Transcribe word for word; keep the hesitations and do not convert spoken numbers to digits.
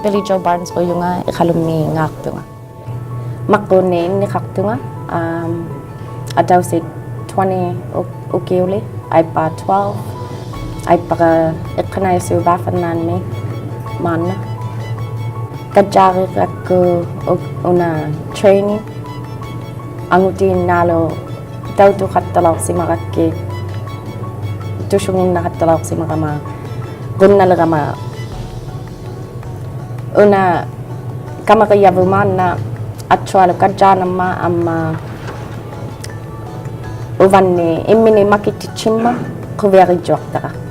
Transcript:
Billie Joe Barnes-ᖑᔪᖓ ᐃᖃᓗᒻᒥᙶᖅᑐᖓ. ᒪᕐᕉᓐᓂᒃ ᐃᓐᓂᖃᖅᑐᖓ, um, ᐊᑕᐅᓯᖅ twenty ᐅ-, ᐅᑭᐅᓕ, ᐊᐃᑉᐹ twelve, ᐊᐃᑉᐸᕋ ᐃᖅᑲᓇᐃᓲᕚᕙᓐᓈᓐᓂᒃ ᒫᓐᓇ. ᑲᔾᔮᕆᐊᒃᑯ ᐅ-, ᐅᓇ training, ᐊᖑᑏᓐᓇᓗ ᑕᐅᑐᖃᑦᑕᓚᐅᖅᓯᒪᒐᒃᑭᑦ, ᑐᓱᖑᓐᓇᖃᑦᑕᓚᐅᖅᓯᒪᒐᒪ, ᖁᓐᓇᓕᒐᒪ. ᐅᓇ ᑲᒪᕆᔭᕗᑦ ᒫᓐᓇ ᐊᑦᓱᐊᓗᒃ ᑲᔾᔮᕐᓇᒪ ᐊᒻᒪ ᐅᕙᓐᓂᒃ ᐃᒻᒥᓂᒃ ᒪᑭᑎᑦᓯᒻᒪᑦ ᖁᕕᐊᕆᔾᔪᐊᖅᑕᕋ.